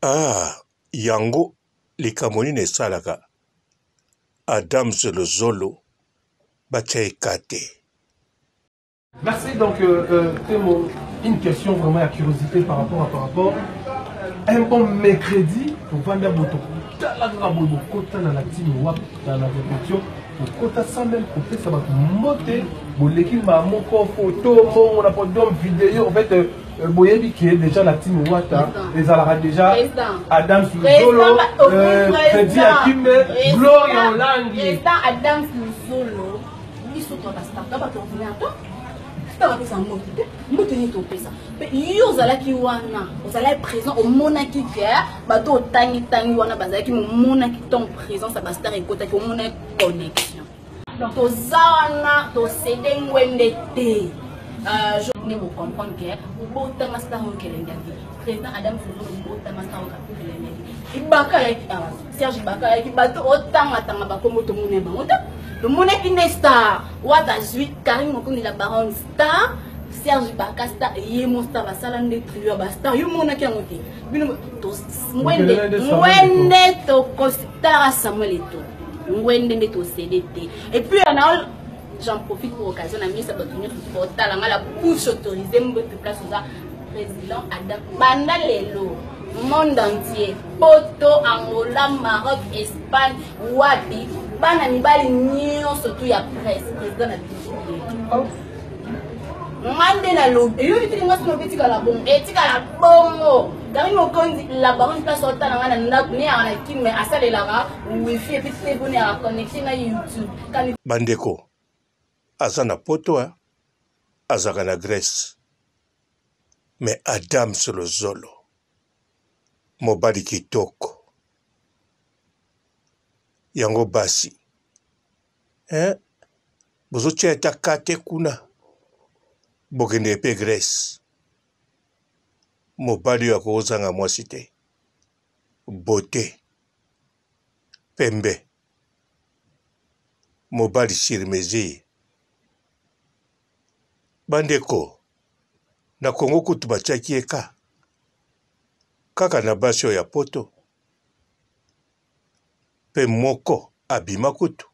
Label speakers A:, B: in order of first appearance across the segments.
A: Ah yango likambo nini esalaka Adams Luzolo batia ye cas te.
B: Merci donc euh, euh, Temo, une question vraiment à curiosité par rapport à par rapport un bon mercredi tovanda boto tala kaka boye bokota na la team wapi na la répétition bokota sans même kopesa bato mbote boleki mbala moko foto mbongo na podium video en fait euh, euh, boyebi ke déjà la team wata ezalaka déjà adam luzolo euh, fredi akime gloria olangi
C: président adam luzolo biso to bastar to bato ordinaire to tokapesa mbote te mbote nini topesa mpe yo ozalaki wana ozalaki présent omonaki ke bato otangitangi wana bazalaki momonaki ntango présence ya bastar ekotaki omonaki connexion donc toza wana tosede ngwende te euh, nde bocomprendre ke obotama star oyo kelenge ya vie président adam fozolo obotama star oyo kelenge ya vie ibaka ayaki awa serge ibaka ayaki bato otangatanga bakombo tomona bango te tomonaki nde star wata azwi karine mokonzi la baronne star serge baka star ye mo star basala nde trio ya bastar yo monaki yango te bino ngwende ngwende tokositara samuel eto ngwende nde tosede te et puis na j'en profite pour occasion na misa bato nyonso kotala nga la bouche autorisée mbote place oza président adam banda lelo monde entier poto angola maroc espagne wapi bana mibali nyonso tu ya presse président na biso oh. nga nde nalobi eyoki tiki nga soki etikala bongo etikala bongo karine mokonzi la baronne place otala nga na ndako ne yaka na kin mais asalelaka wifi epuis telefone yaka connexion na youtube
A: Kani... Bandeko aza na poto hein? azalaka na Grèce mais Adams Lozolo mobali kitoko yango basi hein? Bozotia ata ka te kuna bokende pe Grèce mobali oyo akozanga mwasi te beaute pembe mobali sur mesure bandeko na Congo kutu batiaki ye ka kaka na basi oyo ya poto pe moko abima kutu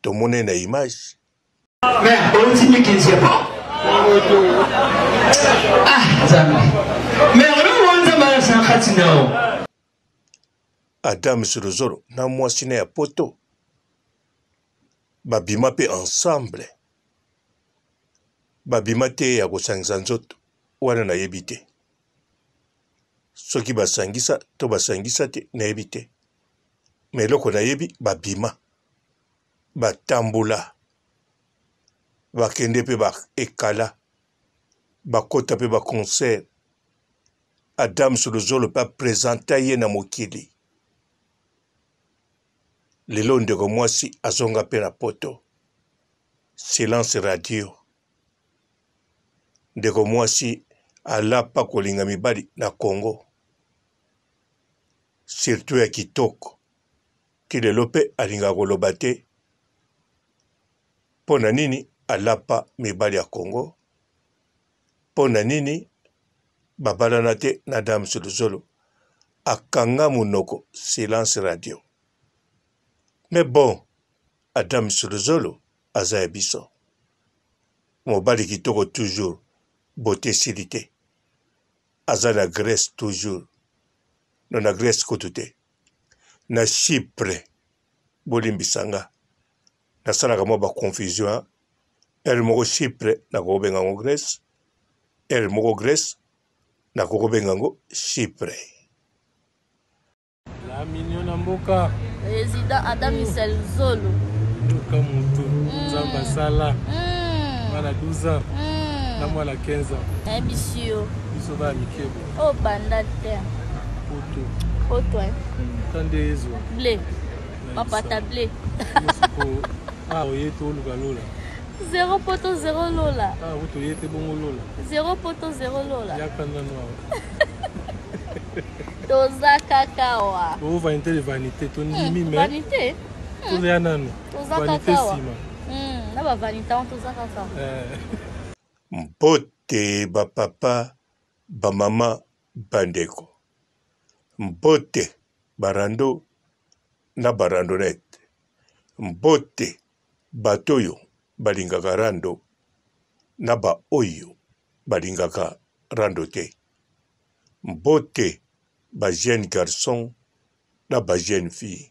A: tomone na image.
D: Mais outi mikinzi ya bon. Ah Nzambe. Mais olongo Nzambe alasa kati na yo.
A: Adam Zolozolo na mwasi na ya poto babima pe ensemble babima te ya kosangisa nzoto wana nayebi te. Soki basangisa to basangisa te nayebi te mais eloko nayebi babima batambola bakende pe ba ekala bakota pe ba concert Adams Luzolo pe a presenta ye na mokili lelo ndeko mwasi azonga pe na poto silence radio. Ndeko mwasi alapa kolinga mibali na Congo surtout ya kitoko ti lelo pe alingaka koloba te mpo na nini alapa mibali ya Congo mpo na nini babalana te na Dams Luzolo akanga monoko silence radio mais bon Adams Luzolo aza ya biso mobali kitoko toujours beaute esili te aza na Grèce toujours no na Grèce kutu te na Chypre bolimbisa nga nasalaka mwa ba confusion hein heure moko Chypre nakoki kobenga yango Grèce heure moko Grèce nakoki kobenga yango Chypre.
E: La mignon na mboka.
F: Président Adam Michel Zolo.
E: Yoka mutu mm. Nzambe asala. Mm. Mwana 12 ans. Mm. Na mwana 15 ans.
F: Nayebisi yo.
E: Biso bana mike bo.
F: Oh banda te.
E: Poto.
F: Poto hein.
E: Tande ezwa.
F: Blé. Mapata blé.
E: Ah oye to luka lola.
F: Zero poto zero lola.
E: Ah oto ye te bongo lola.
F: Zero poto zero lola.
E: Yaka nanu awa.
F: Toza kaka wa.
E: Oh vanité de vanité to ndimi hmm, mais.
F: Vanité.
E: Hmm. Toza nanu.
F: Toza kaka wa. Hmm, na ba vanité on toza kaka.
E: Eh.
A: Mbote ba papa, ba mama, bandeko. Mbote ba rando na ba randonnette. Mbote bato oyo balingaka rando na ba oyo balingaka rando te. Mbote ba jeunes garçons na ba jeunes filles.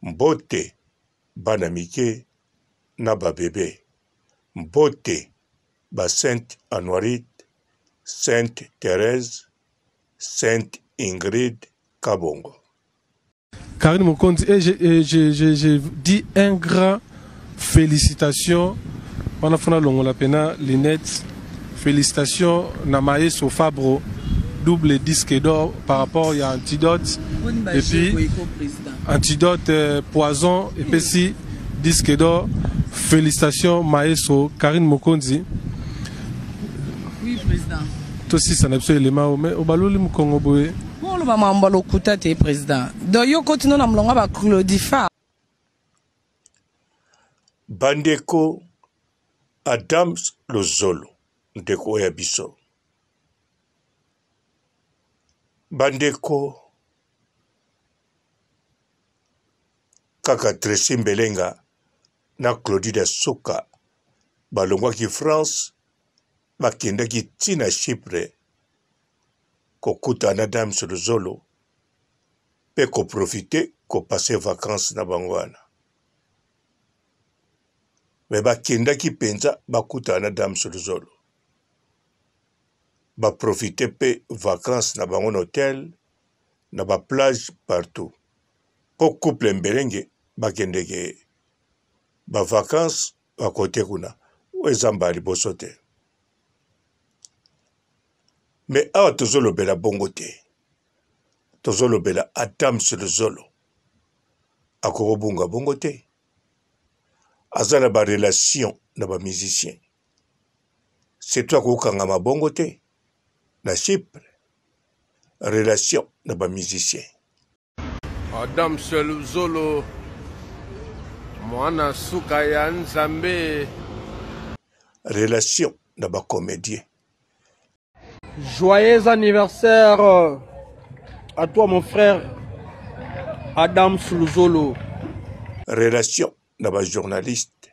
A: Mbote bana mike na ba bebe. Mbote ba Sainte Anuarite, Sainte Therèse, Sainte Ingrid Kabongo.
B: Karine Mokonzi, et je, et je, je, je dis un grand félicitations. Wana fona longola pena lunettes. Félicitations na Maestro Fabro, double disque d'or par rapport à Antidote. Et puis, Antidote euh, Poison, et puis si disque d'or. Félicitations Maestro Karine Mokonzi.
G: Oui, président.
B: Tosisa na biso elema oyo mais obaloli mokongo boye.
G: Oloba makambo ya lokuta te président. Donc yo okoti no na molongo ya ba Claudifa.
A: Bandeko Adams Lozolo ndeko oyo ya biso. Bandeko kaka Tracy Mbelenga na Claudine Suka balongwaki France bakendaki ti na Chypre kokutana na Dams Luzolo mpe ko profiter ko passer vacances na bango wana. Mais bakendaki mpenza bakutana na Dams Luzolo. Ba profiter mpe vacances na bango na hotel, na ba plage partout. Mpo couple Mbelenge bakendeke ba vacances ba kote kuna oyo eza mbala liboso te me awa tozolobela bongo te tozolobela adams luzolo akokobunga bongo te aza na barelation na bamusicien surtout akokangama bongo te na chypre relation na bamusicien
H: Adam Luzolo mwana suka ya Nzambe.
A: Relation na ba comediens.
H: Joyeux anniversaire euh, à toi mon frère Adam Luzolo.
A: Relation na ba journalistes.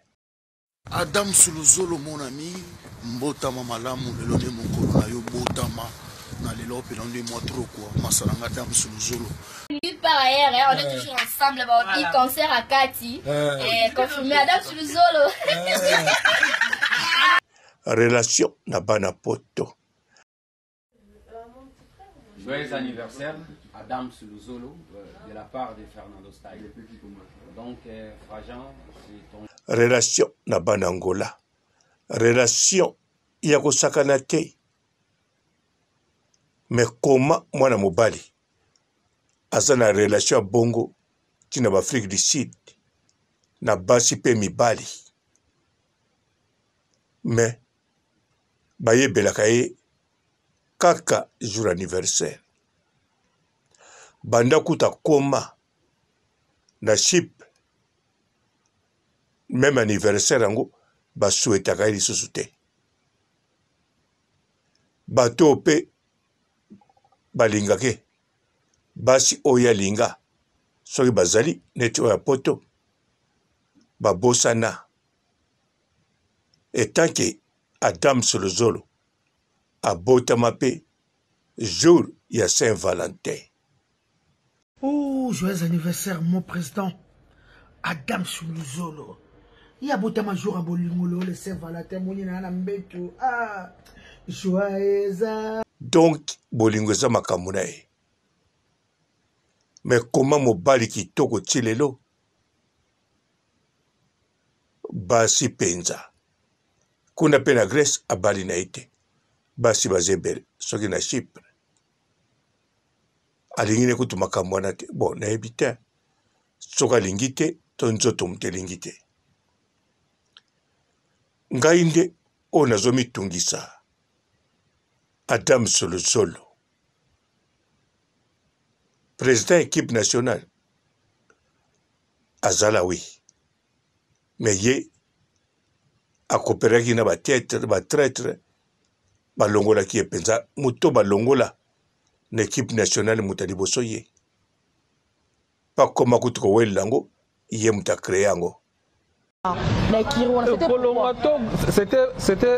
I: Adam Suluzolo mon ami, mbotama malamu lelo nde mokolo na yo botama na lelo opela nde mwa trop quoi masala nga Adam Suluzolo.
F: Nulle part ailleurs, hein, on est toujours ensemble. Bah, voilà. concert à Kati, eh, confirmé Adam Suluzolo.
A: Relation na bana poto.
J: Joyeux anniversaire Adam Luzolo euh, de la part de Fernando Style. Donc euh, Frajan, c'est ton
A: Relation na bana Angola. Relation ya kosakana te. Mais comment mwana mobali aza na relation ya bongo ti na b'Afrique du Sud na basi pe mibali mais bayebelaka ye kaka jour anniversaire banda kuta koma na chypre meme anniversaire yango basuetaka ye lisusu te bato oyo mpe balingake basi oyo alinga soki bazali neti oyo ya poto babosana etant que Adams Luzolo abotama mpe jour ya Saint Valentin.
K: Oh, joyeux anniversaire mon président Adam Luzolo. Ye abotama jour ya bolingo lelo le Saint Valentin moni na na mbeto. Ah, joyeux.
A: Donc bolingo eza makambo na ye. Mais comment mobali kitoko ti lelo basi penza kuna pe na Grèce abali na ye te basi baza ebele soki na Chypre alingi ne kutu makambo wana te bon nayebi te soki alingi te to nzoto moto elingi te ngai nde oyo nazomitungisa Adam Solosolo president equipe nationale azala oui mais ye akoperaki na ba traitre balongolaki ye mpenza moto balongola Na equipe nationale moto ya liboso ye. Bakoma kutu kowelela yango, ye moto a créer yango.
B: Kolongwa to c'était c'était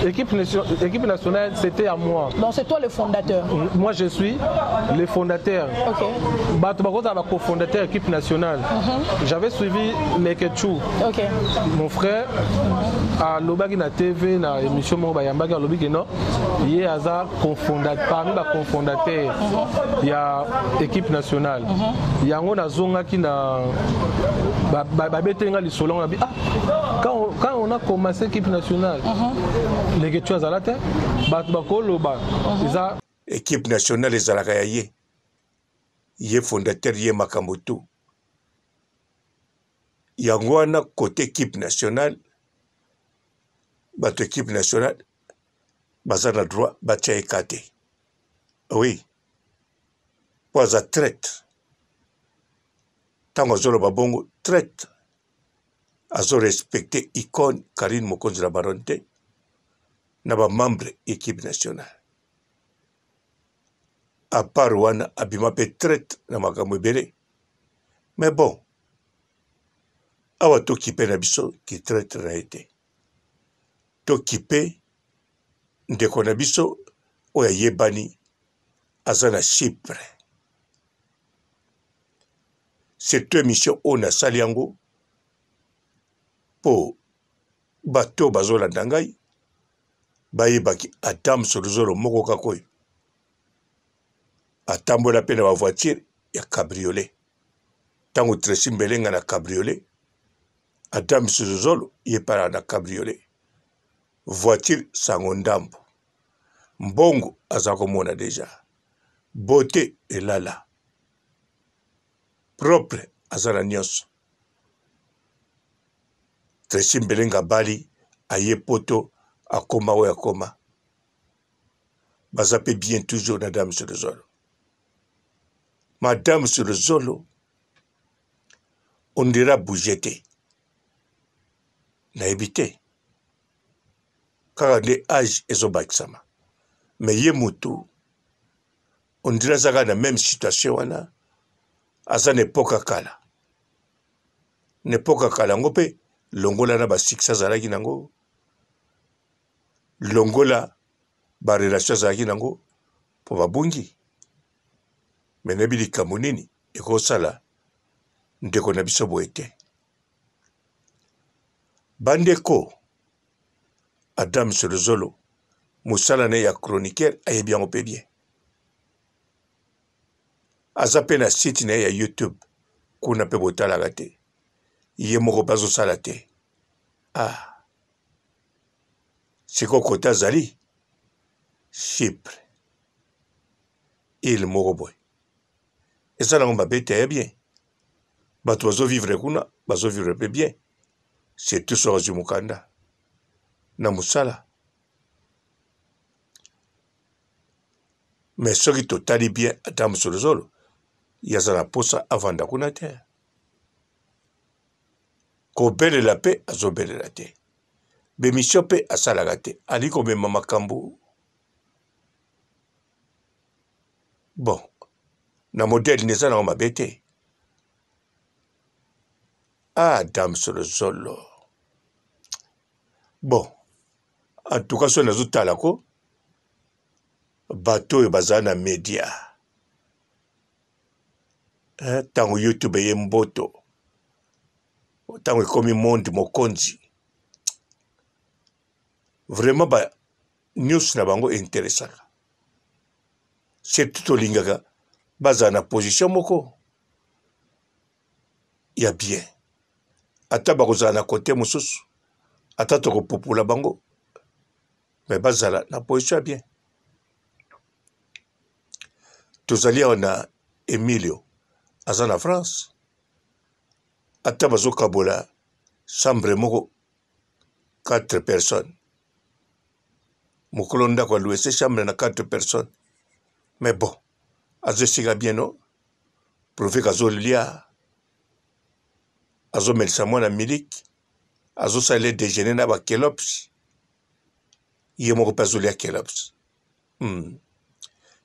B: équipe équipe nationale c'était à moi.
L: Donc c'est toi le fondateur.
B: Moi je suis le fondateur.
L: OK.
B: Bato bakozala ba cofondateur équipe nationale. Mm -hmm. J'avais suivi Leketchou.
L: OK.
B: Mon frère mm -hmm. alobaki na TV na émission moko bayambaki alobi que non ye aza cofondateur parmi ba cofondateur mm -hmm. ya équipe nationale. Mm -hmm. Yango nazongaki na babeteli nga lisolo yango nabi ah quand, quand on a commencé équipe nationale mm -hmm. leketchou azala te bato bakoloba mm -hmm. eza
A: équipe nationale ezalaka ya ye ye fondateur ye makambo tout yango wana kote équipe nationale bato équipe nationale baza na droit batia ye ka te oui mpo aza traite ntango azoloba bongo traite azo respecte icone Carine Mokonzi la baronne te na ba membre équipe nationale à part wana abima mpe traite na makambo ebele mais bon awa tokipe na biso ki traite na ye te tokipe ndeko na biso oyo ayebani aza na Chypre Surtout emission oyo nasali yango mpo bato oyo bazolanda ngai bayebaki ata msolozolo moko kaka oyo atambola mpe na bavoiture ya cabriolet ntango Tracy Mbelenga na cabriolet ata msolozolo ye mpe na cabriolet voiture sango ndambo mbongo aza komona deja beauté elala propre aza na nionso Tracy Mbelenga abali aye poto akoma oyo akoma baza pe bien toujours na dame sur le zolo madame sur le zolo on dira bouger te nayebi te kaka nde age ezobakisama me ye mutu on dirait aza kaka na meme situation wana aza na epoque ya kala na epoque ya kala yango mpe longola na ba succès azalaki nango longola ba relation azalaki nango mpo babungi me nayebi likambo nini ekosala ndeko na biso boye te bandeko Adam Solozolo mosala na ye ya chroniqueur ayebi yango mpe bien aza mpe na site na ye ya YouTube kuna mpe botalaka te ye moko mpe azosala te ah sikoyo kote azali Chypre ile moko boye eza nango mabe te ya bien bato bazovivre kuna bazovivre mpe bien surtout soki azwi mokanda na mosala mais soki totali bien ata mosolozolo ye aza na mposa avanda kuna te kobelela mpe azobelela te bemission mpe asalaka te ali komema makambo bon na modele nde eza nango mabe te Ah dame solozolo. Bon, en tout cas soki nazotala ko bato oyo baza na media ntango eh, youtube eye mboto ntango ekomi monde mokonzi vraiment ba news na bango interesaka surtout tolingaka bazala na position moko ya bien ata bakozala na kote mosusu ata tokopopola bango me bazala na position ya bien tozali awa na emilio aza na france ata bazokabola chambre moko 4 personnes mokolo ndako aluese chambre na 4 personnes mais bon azo esika bien no prouve azolia azomelisa mwana miliki azosalela dejeuner na bakelops ye moko mpe azolia kelops hmm.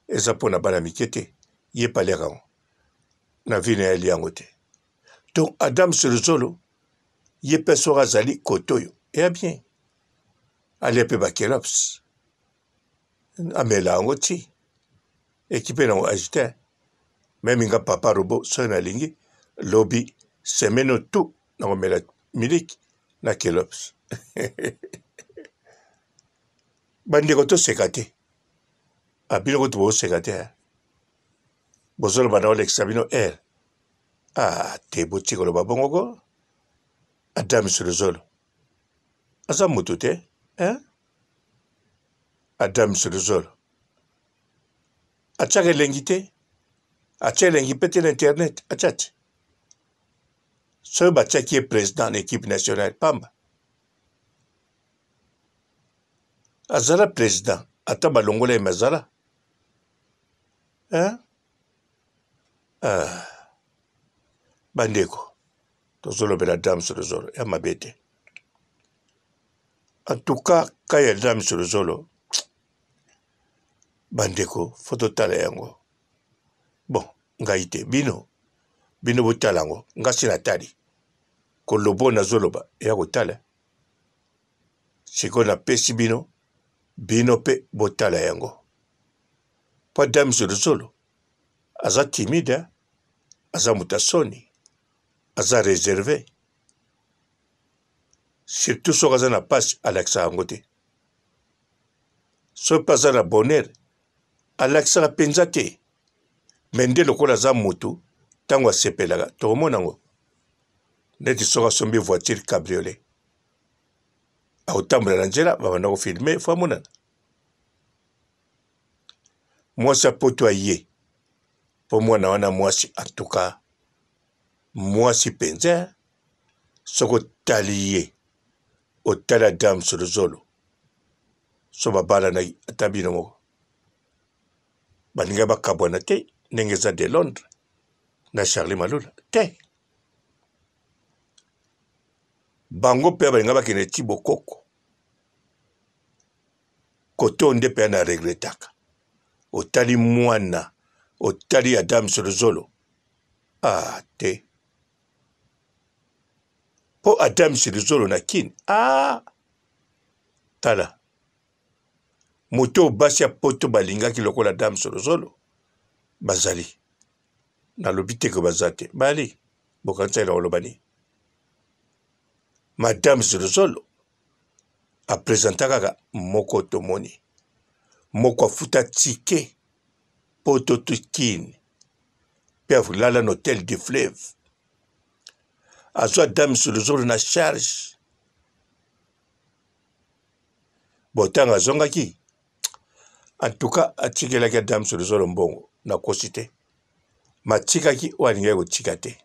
A: eza mpo na bana mike te, ye mpe aliaka yango na vie na ye alia yango te. Donc Adam Solozolo ye mpe soki azali kote oyo eya bien, alia mpe ba Kellogg's amela yango ti ekipe na yango agite meme nga papa robot soki nalingi lobi semaine oyo tout nakomela miliki na Kellogg's. Bandeko toseka te, ah bino kutu boseka te eh. Bozoloba na olekisa bino heure ah te botika koloba bongo ko Adam Solozolo aza mutu te eh? Adam Solozolo atiaka elengi te atia elengi mpe te na internet atia te soki batiaki ye president na equipe nationale pamba azala president ata balongola ye me azala hein? Ah. Bandeko tozolobela dame solozolo ya mabe te en tout cas ka ya dame solozolo bandeko fo totala yango bon ngai te bino bino botala yango ngai si natali koloba oyo nazoloba eya kotala sikoyo napesi bino bino mpe botala yango mpo dame solozolo aza timide aza moto ya soni aza reserve surtout soki aza na mpasi alakisaka yango te soki mpe aza na bonheur alakisaka mpenza te me nde lokola aza motu ntango asepelaka tokomona yango neti soki asombi voiture cabriolet akotambola na nzela babanda kofilme fo amonana Mwasi ya poto aye po mwana wana mwasi en tout cas mwasi penza soki otali ye otali Adam Solozolo so babalanaki ata bino moko balinga bakabwana te ndenge eza de Londres na Charlie Malula te bango mpe balinga bakende ti bokoko Kote oyo nde penza na regretaka. Otali mwana, otali Adam Solozolo. Ah te. Po Adam Solozolo na kin. Ah! Tala. Moto oyo basi ya poto balingaki lokola Adam Solozolo bazali. Nalobi te ke baza te. Bali. Bokanisa na koloba nini? Madame Solozolo a presenta kaka moko tomoni moko afuta ticket poto to kin mpe alala na hotel du fleuve azwa dame solozolo na charge bon ntango azongaki en tout cas atikelaki adam solozolo mbongo nakosi te matikaki oyo alingaki kotika te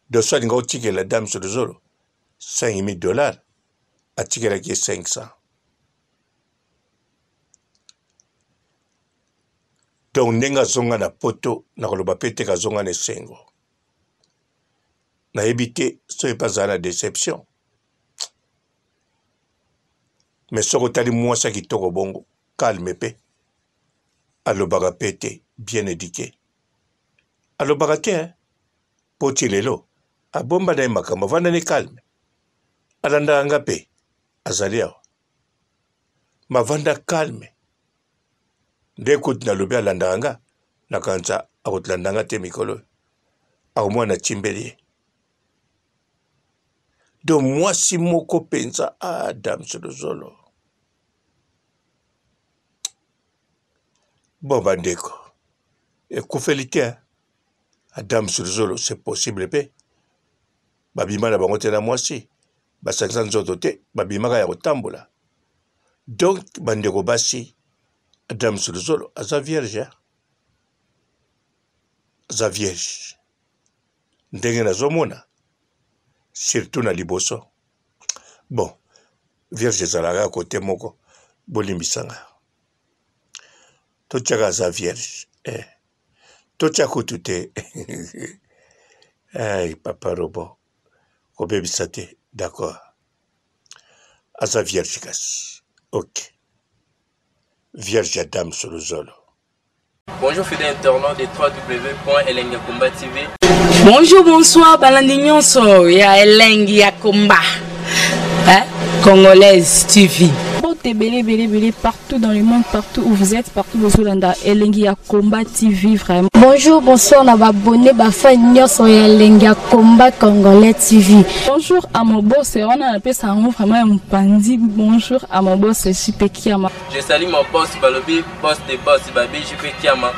A: doso alinga kotikela dame solozolo 5000 dollars atikelaki ye 500 donc ndenge azonga na poto nakoloba mpe te kazonga na esengo nayebi te soki mpe azala na deception mais soki otali mwasi ya kitoko bongo calme mpe alobaka mpe te bien eduque alobaka te hein? Po ti lelo abomba naye makambo avanda ne calme alandaka nga pe azali awa mavanda calme nde kutu nalobi alandaka nga nakanisa akolanda nga te mikolo oyo akomona natimbeli ye donc mwasi moko mpenza adam ah, solozolo bon bandeko ekufeli te Adam Sulzolo c'est possible pe babima na bango te na mwasi basangisa nzoto te babimaka ya kotambola donc bandeko basi Adam Sulzolo aza vierge aza vierge ndenge nazomona surtout na liboso bon vierge ezalaka kote moko bolimbisanga totiaka aza vierge eh. Totia kutu te. Hey, papa robo kobebisa te d'accord aza vierge kasi ok Vierge ya Dame Solozolo.
L: Bonjour fidèles internautes de www.elengiyakomba TV.
G: Bonjour, bonsoir, balandi nyonso ya Elengi ya Komba. Hein? Congolaise TV.
M: Mbote ebele ebele ebele partout dans le monde, partout où vous êtes, partout bozolanda Elengi ya Combat TV vraiment.
N: Bonjour, bonsoir na ba abonné ba fan nyonso ya Elengi ya Combat Congolais TV.
M: Bonjour à mon boss, wana napesa yango vraiment ya mopanzi. Bonjour à mon boss JP Kiama.
L: Je salue mon boss Balobi, boss des boss Babi JP Kiama.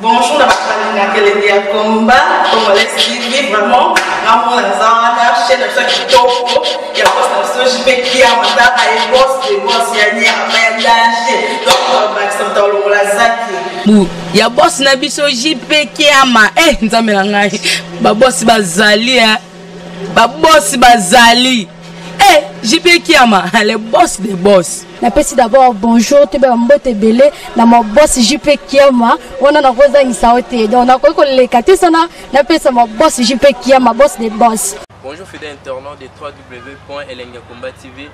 O: Bonjour na bato balingaka elengi ya combat congolais TV vraiment ngamona naza wana chaîne na biso ya kitoko ya boss na biso JP Kiama tala ye boss de boss ya nyama ya danger donc babakisa moto alongola zaki
G: bu ya boss na biso JP Kiama eh nzambe na ngai ba boss bazali eh ba boss bazali eh JP Kiama le boss des boss.
N: Napesi d'abord bonjour toyeba mbote ebele na ma boss JP Kiama wana nakozangisa yo te donc nakoki koleka te sana napesa ma boss JP Kiama boss des boss.
L: Bonjour fidèles internautes de www.elengiyakomba TV.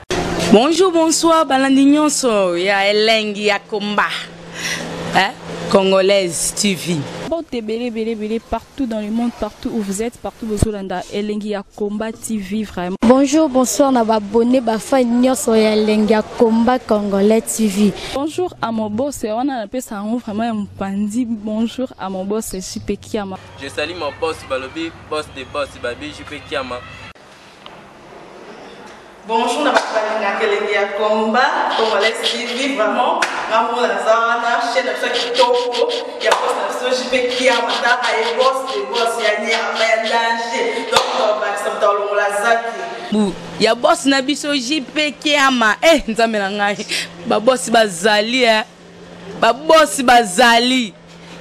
G: Bonjour, bonsoir, balandi nyonso ya Elengi ya Komba. Hein? Congolaise TV.
M: Mbote ebele ebele ebele partout dans le monde, partout où vous êtes, partout bozolanda Elengi ya Combat TV vraiment.
N: Bonjour, bonsoir na ba abonné ba fan nyonso ya Elengi ya Combat Congolais TV.
M: Bonjour à mon boss, wana napesa yango vraiment ya mopanzi. Bonjour à mon boss JP Kiama.
L: Je salue mon boss Balobi, boss des boss Babi JP Kiama.
O: Bonjour na bato balingaka elengi ya combat congolais TV vraiment ngamona naza wana chaîne na biso ya kitoko ya boss na biso JP Kiama tala ye boss de boss ya nyama ya danger donc babakisa moto alongola zaki
G: bu ya boss na biso JP Kiama eh nzambe na ngai ba boss bazali eh ba boss bazali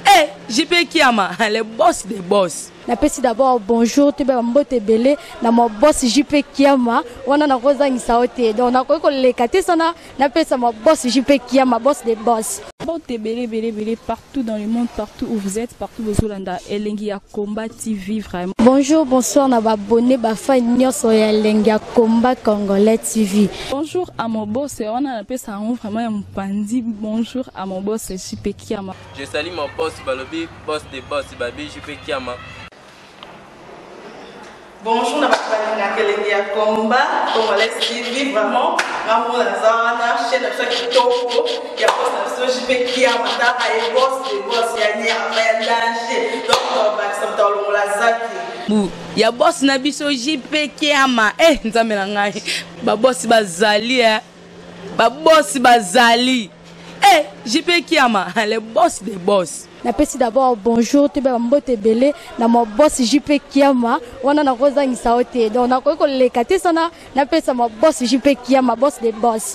G: eh JP Kiama le boss des boss.
N: Napesi d'abord bonjour toyeba mbote ebele na ma boss JP Kiama wana nakozangisa yo te donc nakoki koleka te sana napesa ma boss JP Kiama boss des boss.
M: Mbote ebele ebele ebele partout dans le monde, partout où vous êtes, partout bozolanda Elengi ya Combat TV vraiment.
N: Bonjour, bonsoir na ba abonné ba fan nyonso ya Elengi ya Combat Congolais TV.
M: Bonjour à mon boss, wana napesa yango vraiment ya mopanzi. Bonjour à mon boss JP Kiama.
L: Je salue mon boss Balobi, boss des boss Babi JP Kiama.
O: Bonjour na bato balingaka elengi ya combat congolais TV vraiment ngamona naza wana chaîne na biso ya kitoko ya boss na biso JP Kiama tala ye boss de boss ya nyama ya danger donc babakisa moto alongola zaki
G: bu ya boss na biso JP Kiama eh nzambe na ngai ba boss bazali eh ba boss bazali eh JP Kiama le boss des boss.
N: Napesi d'abord bonjour toyeba mbote ebele na ma boss JP Kiama wana nakozangisa yo te donc nakoki koleka te sana napesa ma boss JP Kiama boss des boss.